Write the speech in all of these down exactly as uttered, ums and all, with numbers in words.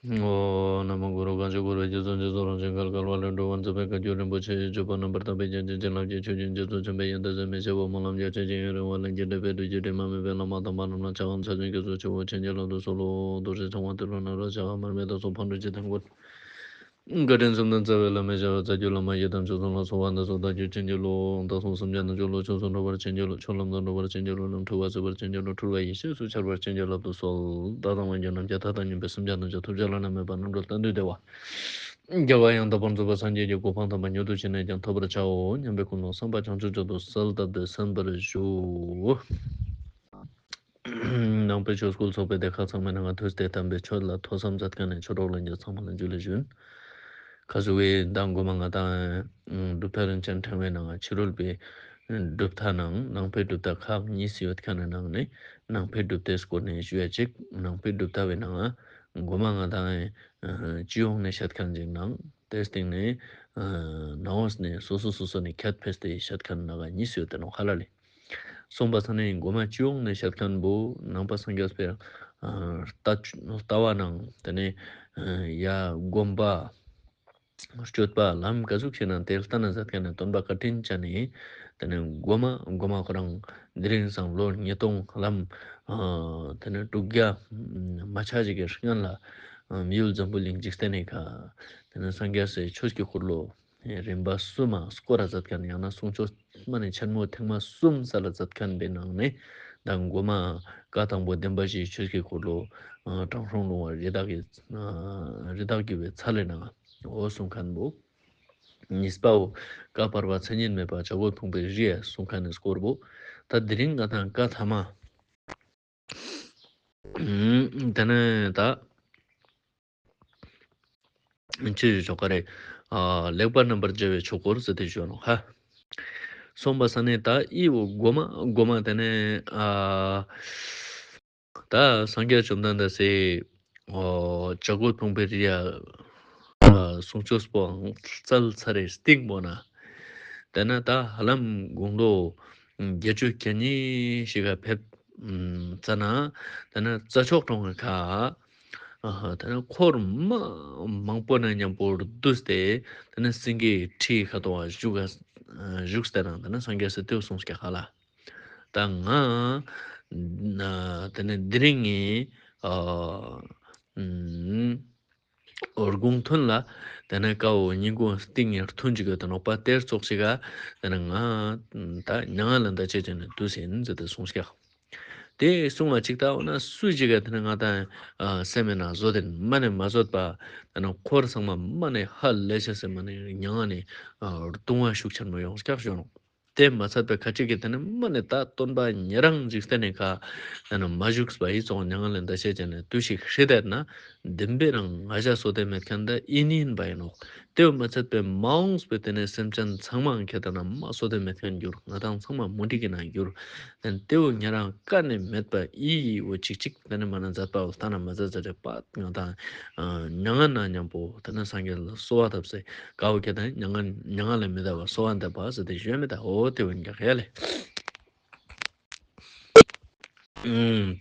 ཨོཾ། ན་མོ་གུ་རུ། གང་ཞིག་འཁོར་བའི་རྒྱ་མཚོ་འཇིག་ཚོགས་རང་བཞིན་གང་ག་ལ་ལས་སྒྲོལ་བར་མཛད་པའི་བཀའ་བརྒྱུད་རིན་པོ་ཆེ་ཡི་སྤྱོད་པ་རྣམ་པར་དག་པའི་རྒྱལ་མཚན་བྱིན་རླབས་ཀྱི་ཆུ་རྒྱུན་རྒྱ་མཚོ་ཆེན་པོའི་ཡོན་ཏན་ཟད་མི་ཤེས་པ་སྨོན་ལམ་རྒྱ་ཆེ་ཞིང་ཡུན་རིང་བ་ལྷུན་གྱིས་གྲུབ་པའི་ཐུགས་རྗེ་དྲི་མ་མེད་པའི་བླ་མ་དམ་པ་རྣམས་ལ་ཕྱག་འཚལ་ཞིང་སྐྱབས་སུ་མཆིའོ། བྱིན་གྱིས་བརླབ་ཏུ་གསོལ་ལོ། རྡོ་རྗེ་འཆང་དབང་ཏེ་ལོ་ན་རོ་ཞབས་མར་མེ་དང་སོགས་ཕག་གྲུ་འཇིག་རྟེན་མགོན། བཀའ་དྲིན་གསུམ་ལྡན་རྩ་བའི་བླ་མའི་ཞབས། རྩ་བརྒྱུད་བླ་མ་ཡི་དམ་ཆོས་སྲུང་ལ་གསོལ་བ་འདེབས་སོ། བདག་རྒྱུད་བྱིན་གྱིས་རློབས། བདག་སོགས་སེམས་ཅན་རྣམས་ཆོས་བློ་ཆོས་སུ་འགྲོ་བར་བྱིན་གྱིས་རློབས། ཆོས་ལམ་དུ་འགྲོ་བར་བྱིན་གྱིས་རློབས། ལམ་འཁྲུལ་བ་སེལ་བར་བྱིན་གྱིས་རློབས། འཁྲུལ་བ་ཡེ་ཤེས་སུ་འཆར་བར་བྱིན་གྱིས་བརླབ་ཏུ་གསོལ། བདག་དང་མ་གྱུར་ནམ་མཁའི་མཐའ་དང་མཉམ་པའི་སེམས་ཅན་རྣམས་ཀྱི་ཐོབ་བྱ་བླ་ན་མེད་པ་རྣམ་གྲོལ་གཏན་དུ་བདེ་བ། རྒྱལ་བ་ཡང་དག་པར་རྫོགས་པའི་སངས་རྒྱས་ཀྱི་གོ་འཕང་དམ་པ་མྱུར་དུ་ཅི་ནས་ཀྱང་ཐོབ་པར་བྱའོ་སྙམ་པའི་ཀུན་སློང་བསམ་པ་བྱང་ཆུབ་མཆོག་ཏུ་གསལ་བཏབ་སྟེ་གསན་པར་ཞུ། ནང་པའི་ཆོས་སྐུལ་ཚོགས་པའི་སྡེ་ཁག་ཚང་མའི་ནང་ང་ཐུགས་ཏེ་དམ་པའི་ཆོས་ལ་ཐོས་བསམ་མཛད་མཁན་ནི་ཆོས་གྲོགས་ལྷན་རྒྱས་ཚང་མ་ལ་འཇུ་ལེ་ཞུན། ཁ་སུ་བའི་མདང་གོ་མ་ང་དང་གྲུབ་མཐའ་རིན་ཆེན་ཕྲེང་བའི་ནང་ང་ཕྱི་རོལ་པའི་གྲུབ་མཐའ་ནང་ནང་པའི་གྲུབ་མཐའ་ཁག་གཉིས་ཡོད་མཁན་ནི་ནང་ནས་ནང་པའི་གྲུབ་མཐའི་སྐོར་ནས་ཞུ་ཡ་ཅིག་ནང་པའི་གྲུབ་མཐའ་བའི་ནང་ང་གོ་མ་ང་དང་སྤྱི་ཡོངས་ནས་བཤད་མཁན་ཅིག་ནང་དེའི་སྟེང་ནས་ནང་འོས་ནས་སོ་སོ་སོ་སོ་ནས་ཁྱད་ཕེས་ཏེ་བཤད་མཁན་ནང་གཉིས་ཡོད་དེ་ནོག་ཧ་ལ་ལེ། སོང་པ་ས་ནས་གོ་མ་སྤྱི་ཡོངས་ནས་བཤད་མཁན་བོ་ནང་པ་སངས་རྒྱས་པའི་ལྟ་ལྟ་བ་ནང་དེ་ནས་ཡ་སྒོམ་པ་སྤྱོད་པ་ལམ་ག་ཟུག་ཞིག་ནང་དེ་ལྟ་ན་མཛད་མཁན་ནི་སྟོན་པ་བཀའ་དྲིན་ཅན་ནི་དེ་ནས་གོ་མ་གོ་མ་ཁོ་རང་དེ་རིང་སང་ལོ་ཉིས་སྟོང་ལམ་དེ་ནས་དྲུག་བརྒྱ་མ་ཆ་ཞིག་གི་སྔན་ལ་མི་ཡུལ་འཛམ་བུ་གླིང་འཇིག་རྟེན་ནི་ཁ་དེ་ནས་སངས་རྒྱས་སི་ཆོས་ཀྱི་འཁོར་ལོ་རིམ་པ་གསུམ་མ་སྐོར་ར་མཛད་མཁན་ཡང་ན་གསུང་ཆོས་མ་ནེ་ཆེན་མོ་ཐེངས་མ་གསུམ་ས་ལ་མཛད་མཁན་པའི་ནང་ནས་མདང་གོ་མ་བཀའ་དང་པོ་བདེན་པ་བཞིའི་ཆོས་ཀྱི་འཁོར་ལོ་དྲང་སྲོང་ལུང་བ་རི་དྭགས་ཀྱི་རི་དྭགས་ཀྱི་བའི་ཚལ་ལས་ནང་འོ་གསུང་མཁན་བོ། གཉིས་པའོ་བཀའ་བར་པ་མཚན་ཉིད་མེད་པ་བྱ་རྒོད་ཕུང་པོའི་རི་ཡ་གསུང་མཁན་ནི་སྐོར་བོ། ད་དེ་རིང་ང་དང་བཀའ་ཐ་མ། དེ་ནས་ད་ཅི་ཞིག་ཆོ་ག་རེ། ཨ་ལེགས་པར་རྣམ་པར་འབྱེད་པའི་ཆོས་སྐོར་ཟེར་ཏེ་ཞུ་ནོག་ཧ། སོང་པ་ས་ནས་ད་ཨི་བོ་གོ་མ་གོ་མ་དེ་ནས་ཨ་ད་སངས་རྒྱས་བཅོམ་ལྡན་འདས་སི་ཨོ་བྱ་རྒོད་ཕུང་པོའི་རི་ཡ་ཨ་གསུང་ཆོས་པོའང་སྩལ་ཚར་རེ་སྟིང་པོ་ན། དེ་ན་ད་ཧ་ལམ་དགུང་ལོ་བརྒྱད་ཅུ་གྱ་གཉིས་ཤིག་ག་ཕེབས་ཙ་ན་དེ་ན་རྩྭ་མཆོག་གྲོང་ངི་ཁ་ཨ་དེ་ན་འཁོར་མ་མང་པོ་ན་མཉམ་པོ་བསྡུས་ཏེ་དེ་ན་སེང་གེའི་ཁྲི་ཁ་ཐོག་བཞུགས་བཞུགས་ཏེ་ན་དེ་ན་སངས་རྒྱས་སི་དེ་གསུངས་ཀྱག་ཧ་ལ། ད་ང་ན་དེ་ནས་དེ་རིང་ངི་ཨ་ཨུམ་འོ་དགུང་ཐུན་ལ་དེ་ནས་ཀ་བོ་ཉིན་གུང་སྟིང་ངེར་ཐུན་ཅིག་ཡོད་དེ་ནོག་པ་དེར་ཙོགས་ཤིག་ག་དེ་ནས་ང་ད་མྱ་ངན་ལས་འདའ་ཆ་ཅན་ནི་དུས་ཡིན་ཟེར་ཏེ་གསུངས་ཀྱག་དེ་གསུང་བ་ཅིག་ད་འོ་ན་སུ་ཅིག་ག་དེ་ནས་ང་ད་སེམས་མེད་ན་བཟོད་དེ་མ་ནས་མ་བཟོད་པ་དེ་ནས་འཁོར་ཚང་མ་མ་ནས་ཧ་ལས་ཆ་སེ་མ་ནས་མྱ་ངན་ནི་ལྟུང་བ་ཤུགས་ཆེན་མོ་ཡོངས་ཀྱག་ཞུ་ནོག་དེ་མ་ཚད་པའི་ཁ་ཅིག་གིས་དེ་ནི་མ་ནི་ད་སྟོན་པ་ཉེ་རང་འཇིག་རྟེན་ནི་ཁ་དེ་ནི་མ་བཞུགས་པ་ཡི་ཙོགས་མྱ་ངན་ལས་འདའ་ཆ་ཅན་ནི་དུས་ཤིག་ཧྲི་དེ་ན་བདེན་པའི་རང་ང་ཞ་སོ་དེ་མེད་མཁན་ད་ཨིན་ཨིན་པ་ཡིན་ནོག་དེ་མ་ཚད་པའི་མ་འོངས་པའི་དེ་ནི་སེམས་ཅན་ཚང་མ་ཁྱེད་ད་ན་མ་སོ་དེ་མེད་མཁན་འགྱུར། ང་དང་ཚང་མ་མུ་ཏིག་གི་ནང་འགྱུར། དེ་ནི་དེ་བོ་ཉེ་རང་ཀ་ནས་མེད་པ་ཨི་ཡི་བོ་ཅིག་ཅིག་དེ་ནི་མ་ན་མཛད་པ་བོ་ལྟ་ན་མ་མཛད་མཛད་རེ་པ་ང་དང་མྱ་ངན་ན་མཉམ་པོ་དེ་ནི་སངས་རྒྱས་ལ་གསོལ་བ་བཏབ་སེ། ཀ་བོ་ཁྱེད་དང་མྱ་ངན་མྱ་ངན་ལས་མི་འདའ་བ་གསོལ་བ་འདེབས་པ་ཟེར་ཏེ་ཞུ་མི་ད་འོ་དེ་བོ་ཡིན་ཀྱག་ཡ་ལེ།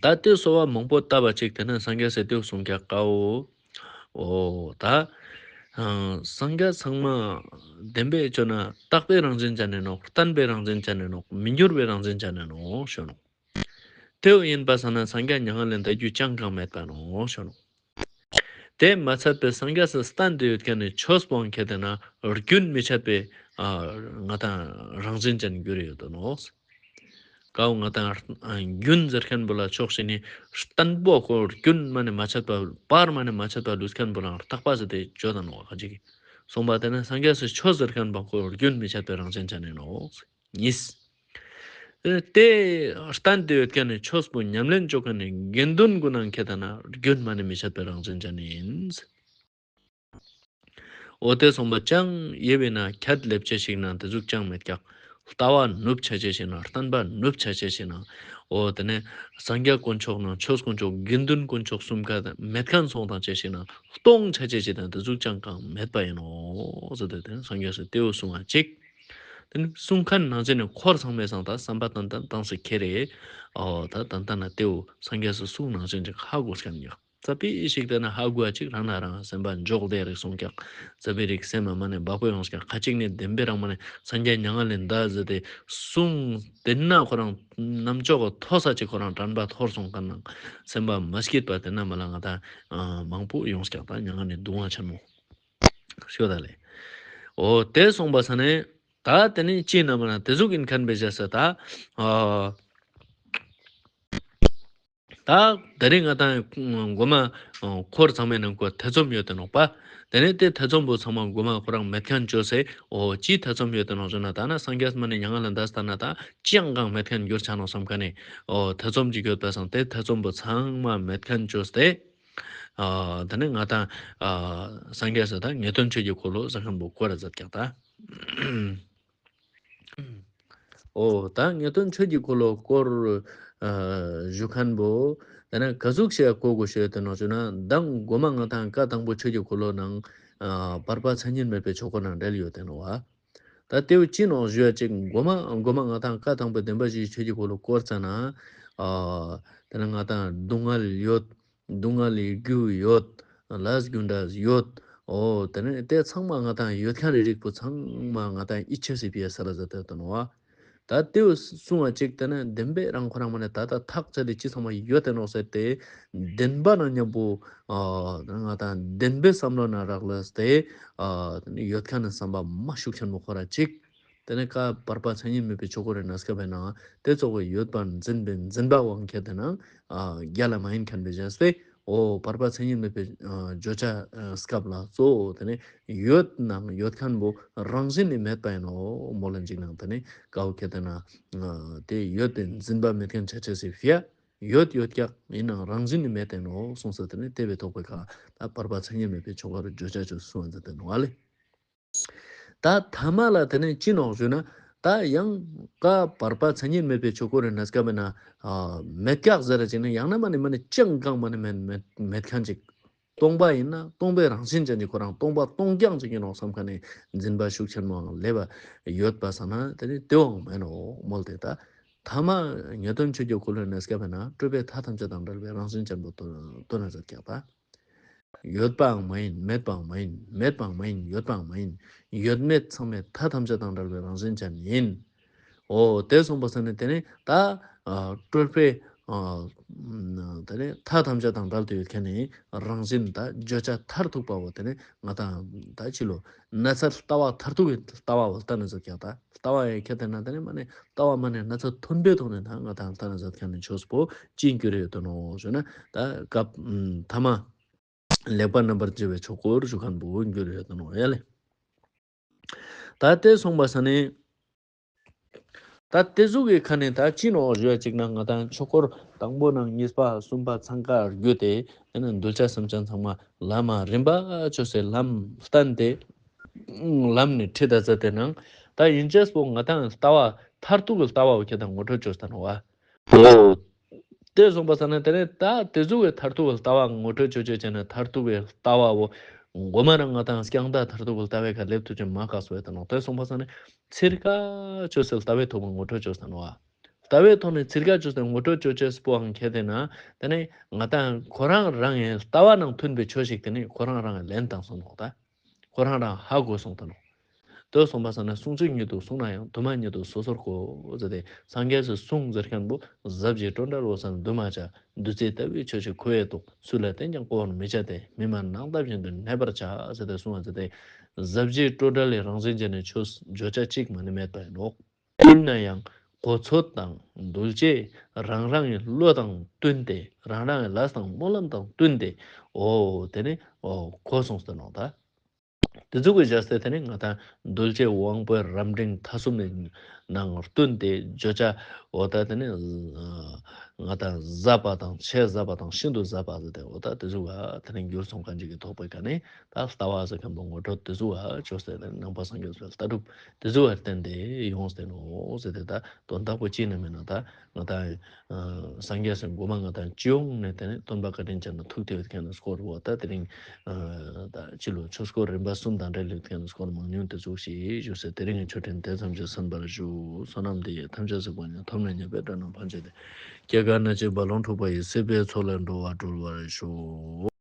ད་དེ་གསོལ་བ་མང་པོ་བཏབ་པ་ཅིག་དེ་ནས་སངས་རྒྱས་སི་དེ་གསུངས་ཀྱག་ཀ་བོ། འོ་ད་སངས་རྒྱས་ཚང་མ་བདེན་པའི་ཆོས་ན་རྟག་པའི་རང་བཞིན་ཅན་ནི་ནོག་བརྟན་པའི་རང་བཞིན་ཅན་ནི་ནོག་མི་འགྱུར་བའི་རང་བཞིན་ཅན་ནི་ནོག་ཞུ་ནོག་དེ་བོ་ཡིན་པ་ས་ན་སངས་རྒྱས་མྱ་ངན་ལས་འདའ་རྒྱུ་ཅང་གང་མེད་པ་ནོག་ཞུ་ནོག་དེ་མ་ཚད་པའི་སངས་རྒྱས་སི་བསྟན་ཏེ་ཡོད་མཁན་ནི་ཆོས་པོའང་ཁྱེད་དེ་ན་རྒྱུན་མི་འཆད་པའི་ང་དང་རང་བཞིན་ཅན་གྱུར་ཡོད་དོ་ནོག་ཀ་བོ་ང་དང་རྒྱུན་ཟེར་མཁན་པོ་ལ་ཕྱོགས་ཤིག་ནི་བརྟན་པོ་ཁོ་རྒྱུན་མ་ནས་མ་ཆད་པ་བར་མ་ནས་མ་ཆད་པ་ལུས་མཁན་པོ་ལ་རྟག་པ་ཟེར་ཏེ་བརྗོད་དོ་ནོག་ཁ་ཅིག་གིས། སོང་པ་དེ་ན་སངས་རྒྱས་སི་ཆོས་ཟེར་མཁན་པོ་ཁོ་རྒྱུན་མི་འཆད་པའི་རང་བཞིན་ཅན་ནི་ནོག་གཉིས། དེ་བརྟན་ཏེ་ཡོད་མཁན་ནི་ཆོས་པོ་ཉམས་ལེན་བཅོ་མཁན་ནི་དགེ་འདུན་ཀུན་ནང་ཁྱེད་ད་ན་རྒྱུན་མ་ནས་མི་འཆད་པའི་རང་བཞིན་ཅན་ཡིན། འོ་དེ་སོང་པ་ཅང་ཡེ་བའི་ན་ཁྱད་ལེབ་ཆ་ཞིག་ན་དེ་ཟུག་ཅང་མེད་ཀྱག་ལྟ་བ་ནུབ་ཆ་ཆ་ཞིག་ན་བསྟན་པ་ནུབ་ཆ་ཆ་ཞིག་ན་འོ་དེ་ནས་སངས་རྒྱས་དཀོན་མཆོག་ནང་ཆོས་དཀོན་མཆོག་དགེ་འདུན་དཀོན་མཆོག་གསུམ་ཀ་མེད་མཁན་སོང་དང་ཆ་ཞིག་ན་སྟོང་ཆ་ཆ་ཞིག་ན་དེ་ཟུག་ཅང་གང་མེད་པ་ཡིན་ནོག་ཟེར་ཏེ་དེ་ནས་སངས་རྒྱས་སི་དེ་བོ་གསུང་བ་ཅིག་དེ་ནི་གསུང་མཁན་ནང་བཞིན་ནི་འཁོར་ཚང་མའི་སང་ད་བསམ་པ་ཏན་ཏན་བཏང་སེ་ཁྱེར་རེ། འོ་ད་ཏན་ཏན་ན་དེའུ་སངས་རྒྱས་སི་གསུང་ནང་བཞིན་ཅིག་ཧ་གོ་མཁན་ཡོད། ཙ་པིག་ཞིག་དེ་ན་ཧ་གོ་བ་ཅིག་རང་ན་རང་སེམས་པ་འཇོག་བདེ་རིག་སོང་ཀྱག། ཙ་པིག་རིག་སེམས་མ་ནེ་བག་པོ་ཡོང་ཀྱག། ཁ་ཅིག་ནི་བདེན་པའི་རང་མ་ནེ་སངས་རྒྱས་མྱ་ངན་ལས་འདས་ཟེར་ཏེ་གསུངས་དེ་ན་ཁོ་རང་རྣམ་ཅོག་གི་མཐོ་ས་ཅིག་ཁོ་རང་དྲན་པ་འཐོར་སོང་ཀ་ནང་སེམས་པ་མ་སྐྱིད་པ་དེ་ན་མ་ལ་ང་ད་མང་པོ་ཡོང་ཀྱག། ད་མྱ་ངན་ནི་སྡུག་བསྔལ་ཆེན་མོ་ཤོད་ད་ལེ། འོ་དེ་སོང་པ་ས་ནེ་ད་དེ་ནི་ཅི་ན་མ་ན་དེ་ཟུག་ཡིན་མཁན་བེ་བྱས་ས་ད། ཨ། ད་དེ་རིང་ང་ཏང་གོ་མ་འཁོར་ཚང་མའི་ནང་གོ་ཐེ་ཚོམ་ཡོད་དེ་ནོག་པ། དེ་ནས་དེ་ཐེ་ཚོམ་པོ་ཚང་མ་གོ་མ་ཁོ་རང་མེད་མཁན་བཅོས་སེ་འོ་ཅི་ཐེ་ཚོམ་ཡོད་དེ་ནོག་ཟེར་ན་ད་ན་སངས་རྒྱས་མ་ནེ་མྱ་ངན་ལས་འདས་ད་ན་ད་ཅི་ཡང་གང་མེད་མཁན་གྱུར་ཆ་ནོག་བསམ་མཁན་ནི་འོ་ཐེ་ཚོམ་ཅིག་ཡོད་པ་སང་དེ་ཐེ་ཚོམ་པོ་ཚང་མ་མེད་མཁན་བཅོས་ཏེ་ཨ་དེ་ནས་ང་ཏང་ཨ་སངས་རྒྱས་སི་ད་ངེས་དོན་ཆོས་ཀྱི་འཁོར་ལོ་ཟེར་མཁན་པོ་བསྐོར་ར་མཛད་ཀྱག་ད། འོ་ད་ངེས་དོན་ཆོས་ཀྱི་འཁོར་ལོ་སྐོར་ཨ་ཞུ་མཁན་པོ་ད་ན་ག་ཟུག་ཞིག་གོ་དགོས་ཤེས་ཡོད་དེ་ནོག་ཞུ་ན་མདང་གོ་མ་ང་ཏང་བཀའ་དང་པོ་ཆོས་ཀྱི་འཁོར་ལོ་ནང་ཨ་བར་པ་མཚན་ཉིད་མེད་པའི་ཆོས་འཁོར་ནང་འབྲེལ་ཡོད་དེ་ནོག་བ། ད་དེ་བོ་ཅི་ནོག་ཞུ་ཡ་ཅིག་གོ་མ་གོ་མ་ང་ཏང་བཀའ་དང་པོ་བདེན་པ་བཞིའི་ཆོས་ཀྱི་འཁོར་ལོ་སྐོར་ཙ་ན་ཨ་ད་ན་ང་ཏང་སྡུག་བསྔལ་ཡོད། སྡུག་བསྔལ་ལི་རྒྱུ་ཡོད། ལས་རྒྱུ་འབྲས་ཡོད། འོ་དེ་ནས་དེ་ཚང་མ་ང་ཏང་ཡོད་མཁན་རི་རིགས་པོ་ཚང་མ་ང་ཏང་ཡིད་ཆེས་སི་ཕི་ཡ་ས་ར་ཟ་དེ་དོན་བ། ད་དེ་བོ་གསུང་བ་ཅིག་དེ་ནས་བདེན་པའི་རང་ཁོ་རང་མ་ནེ་ད་ད་ཐག་ཆད་དེ་ཅི་ཚང་མ་ཡོད་དེ་ནོག་ཟེར་ཏེ་བདེན་པ་ན་མཉམ་པོ་ཨ་ང་ཏང་བདེན་པའི་བསམ་བློ་ན་རག་ལས་ཏེ་ཨ་ཡོད་མཁན་ནི་བསམ་པ་མ་ཤུགས་ཆེན་མོ་ཁོ་ར་ཅིག། དེ་ནས་བཀའ་བར་པ་མཚན་ཉིད་མེད་པའི་ཆོས་འཁོར་རི་གནས་སྐབས་ན་དེ་ཙོགས་ཀྱི་ཡོད་པར་འཛིན་པའི་འཛིན་པ་དབང་ཁྱེར་ཏེ་ན་ཨ་རྒྱལ་ལ་མ་ཡིན་མཁན་པེ་བྱས་ཏེ་འོ་བར་པ་མཚན་ཉིད་མེད་པའི་ཨ་བརྗོད་བྱ་ཨ་སྐབས་ལ་གཙོ་བོ་དེ་ནས་ཡོད་ནང་ཡོད་མཁན་པོ་རང་བཞིན་ནི་མེད་པ་ཡིན་ནོག་མོལ་ལན་ཅིག་ནང་དེ་ནས་བཀའ་བོ་ཁྱེར་ཏེ་ན་ཨ་དེ་ཡོད་པའི་འཛིན་པ་མེད་མཁན་ཆ་ཅེས་སི་ཕི་ཡ་ཡོད་ཡོད་ཀྱག་ཡིན་ནང་རང་བཞིན་ནི་མེད་དེ་ནོག་གསུངས་ས་དེ་ནས་དེ་བའི་ཐོག་པའི་ཁ་ད་བར་པ་མཚན་ཉིད་མེད་པའི་ཆོས་འཁོར་རི་བརྗོད་བྱ་ཅོ་གསུངས་ས་དེ་ནོག་ཨ་ལེ། ད་ཐ་མ་ལ་དེ་ནས་ཅི་ནོག་ཞུ་ན་ད་ཡང་བཀའ་བར་པ་མཚན་ཉིད་མེད་པའི་ཆོས་འཁོར་རི་གནས་སྐབས་ན་ཨ་མེད་ཀྱག་ཟེར་ར་ཅིག་ན་ཡང་ན་མ་ནེ་མ་ནེ་ཅང་གང་མ་ནེ་མེད་མེད་མེད་མཁན་ཅིག། སྟོང་པ་ཡིན་ན་སྟོང་པའི་རང་བཞིན་ཅན་གྱི་ཁོ་རང་སྟོང་པ་སྟོང་རྐྱང་ཅིག་ཡིན་ནོག་བསམ་མཁན་ནི་འཛིན་པ་ཤུགས་ཆེན་མོའང་ལེབ་པ་ཡོད་པ་ས་ན་དེ་ནི་དེའང་མེན་ནོག་མོལ་ཏེ་ད་ཐ་མ་ངེས་དོན་ཆོས་ཀྱི་འཁོར་ལོའི་གནས་སྐབས་ན་སྤྲོས་པའི་མཐའ་ཐམས་ཅད་དང་བྲལ་བའི་རང་བཞིན་ཅན་པོ་སྟོན་ན་མཛད་ཀྱག་ད། ཡོད་པའང་མ་ཡིན། མེད་པའང་མ་ཡིན། མེད་པའང་མ་ཡིན། ཡོད་པའང་མ་ཡིན། ཡོད་མེད་ཚང་མའི་མཐའ་ཐམས་ཅད་དང་བྲལ་བའི་རང་བཞིན་ཅན་ཡིན། འོ་དེ་གསུངས་པ་ས་ནས་དེ་ནས་ད་ཨ་སྤྲོས་པའི་ཨ་དེ་ནས་མཐའ་ཐམས་ཅད་དང་བྲལ་ཏེ་ཡོད་མཁན་ནི་རང་བཞིན་ད་བརྗོད་བྱ་མཐར་ཐུག་པ་བོ་དེ་ནས་ང་ཏང་ད་ཅི་ལོ་ན་ཚ་ལྟ་བ་མཐར་ཐུག་གི་ལྟ་བ་བོ་ལྟ་ན་ཟེར་ཀྱག་ད་ལྟ་བ་ཡི་ཁྱེར་ཏེ་ན་དེ་ནས་མ་ནེ་ལྟ་བ་མ་ནེ་ན་ཚ་མཐུན་པའི་ཐོག་ནས་ད་ང་ཏང་ལྟ་ན་ཟེར་མཁན་ནི་ཆོས་པོ་ཅི་འགྱུར་ཡོད་དོ་ནོག་ཞུ་ན་ད་སྐབས་ཐ་མ། ལེགས་པར་རྣམ་པར་འབྱེད་པའི་ཆོས་སྐོར་ཞུ་མཁན་པོ་འགྱུར་ཡོད་དོ་ནོག་ཡ་ལེ། ད་དེ་སོང་པ་ས་ནས། ད་དེ་ཟུག་གི་ཁ་ནས་ད་ཅི་ནོག་ཞུ་བ་ཅིག་ན་ང་ཏང་ཆོས་སྐོར་དང་པོ་ནང་གཉིས་པ་གསུམ་པ་ཚང་ཀ་བརྒྱུད་དེ་དེ་ནས་གདུལ་བྱ་སེམས་ཅན་ཚང་མ་ལམ་རིམ་པ་ཅོས་སེ་ལམ་བསྟན་ཏེ་ལམ་ནི་ཁྲིད་ད་མཛད་དེ་ནང་ད་ཡིན་ཅེས་པོ་ང་ཏང་ལྟ་བ་མཐར་ཐུག་གི་ལྟ་བ་བོ་ཁྱེད་དང་ངོ་སྤྲོད་ཅོས་ད་ནོག་བ། འོ། དེ་སོང་པ་ས་ན་དེ་ནས་ད་དེ་ཟུག་གི་མཐར་ཐུག་གི་ལྟ་བ་ངོ་སྤྲོད་ཅོ་ཅོ་བྱས་ན་མཐར་ཐུག་གི་ལྟ་བ་བོ་མགོ་མ་རང་ང་ཏང་རྐྱང་ད་མཐར་ཐུག་གི་ལྟ་བའི་ཁ་ལེབ་ཐུབ་ཅེས་མ་ཁག་སོ་ཡོད་ད་ནོག་དེ་སོང་པ་ས་ན་ཚིར་ཀ་ཅོས་སེ་ལྟ་བའི་ཐོག་མ་ངོ་སྤྲོད་ཅོས་ད་ནོག་བ། ལྟ་བའི་ཐོག་ནས་ཚིར་ཀ་ཅོས་སེ་ངོ་སྤྲོད་ཅོ་ཅེས་པོའང་ཁྱེད་དེ་ན་དེ་ནས་ང་ཏང་ཁོ་རང་རང་གི་ལྟ་བ་ནང་མཐུན་པའི་ཆོས་ཤིག་དེ་ནས་ཁོ་རང་རང་གི་ལེན་བཏང་སོང་ནོག་ད། ཁོ་རང་རང་ཧ་གོ་སོང་ད་ནོག་དེ་སོང་པ་ས་ན་གསུང་ཆོས་ཉིད་དུ་གསུངས་ན་ཡང་དུ་མ་ཉིད་དུ་སོ་སོར་གོ་ཟེར་ཏེ་སངས་རྒྱས་སི་གསུང་ཟེར་མཁན་པོ་ཟབ་ཞི་སྤྲོས་བྲལ་འོད་གསལ་འདུས་མ་བྱས་བདུད་རྩི་ལྟ་བུའི་ཆོས་ཀྱི་ཁུ་བས་གཏུགས་སུ་ལ་བསྟན་ཀྱང་གོ་བར་མི་བྱ་སྟེ་མི་སྨྲ་ནགས་འདབས་བཞིན་དུ་གནས་པར་བྱ་ཟེར་ཏེ་གསུངས་པ་ཟེར་ཏེ་ཟབ་ཞི་སྤྲོས་བྲལ་ལི་རང་བཞིན་ཅན་ནི་ཆོས་བརྗོད་བྱ་གཅིག་མ་ནེ་མེད་པ་ཡིན་ནོག་ཡིན་ན་ཡང་གོ་ཚོད་དང་གདུལ་བྱའི་རང་རང་གི་བློ་དང་བསྟུན་ཏེ་རང་རང་གི་ལས་དང་སྨོན་ལམ་དང་བསྟུན་ཏེ་འོ་དེ་ནི་འོ་གོ་སོང་ཟེར་ནོག་ད། དེ་ཟུག་གི་བྱས་ཏེ་དེ་ནི་ང་ཏང་གདུལ་བྱའི་དབང་པོའི་རབ་འབྲིང་ཐ་གསུམ་ནི་ནང་བསྟུན་ཏེ་བརྗོད་བྱ་འོ་ད་དེ་ནི་ང་ཏང་ཟབ་པ་དང་ཆེས་ཟབ་པ་དང་ཤིན་ཏུ་ཟབ་པ་ཟེར་ཏེ་འོ་ད་དེ་ཟུག་ག་དེ་ནི་འགྱུར་སོང་མཁན་ཅིག་གི་ཐོག་པའི་ཀ་ནས་ད་ལྟ་བ་ཟེར་མཁན་པོ་ངོ་སྤྲོད་དེ་ཟུག་ག་ཅོས་ཏེ་ནང་པ་སངས་རྒྱས་པའི་ལྟ་གྲུབ་དེ་ཟུག་ག་བརྟེན་ཏེ་ཡོངས་ཏེ་ནོག་ཟེར་ཏེ་ད་དོན་དག་པོ་ཅི་ནི་མེད་ན་ད་ང་ཏང་སངས་རྒྱས་སི་མགོ་མ་ང་ཏང་སྤྱི་ཡོངས་ནས་དེ་ནི་སྟོན་པ་བཀའ་དྲིན་ཅན་ལ་ཐུག་སྟེ་ཡོད་མཁན་ནི་སྐོར་བོ་ད་དེ་རིང་ད་ཅི་ལོ་ཆོས་སྐོར་རིམ་པ་གསུམ་དང་འབྲེལ་ཡོད་མཁན་ནི་སྐོར་མང་ཉུང་དེ་ཙོགས་ཤིག་ཞུས་སེ་དེ་རིང་གི་ཆོས་འབྲེལ་དེ་ཙམ་གྱིས་གསན་པར་ཞུ། བསོད་ནམས་འདི་ཡིས་ཐམས་ཅད་གཟིགས་པ་ཉིད། ཐོབ་ནས་ཉེས་པའི་དགྲ་རྣམས་ཕམ་བྱས་ཏེ། སྐྱེ་རྒ་ན་འཆིའི་རྦ་ཀློང་འཁྲུགས་པ་ཡི། སྲིད་པའི་མཚོ་ལས་འགྲོ་བ་སྒྲོལ་བར་ཤོག།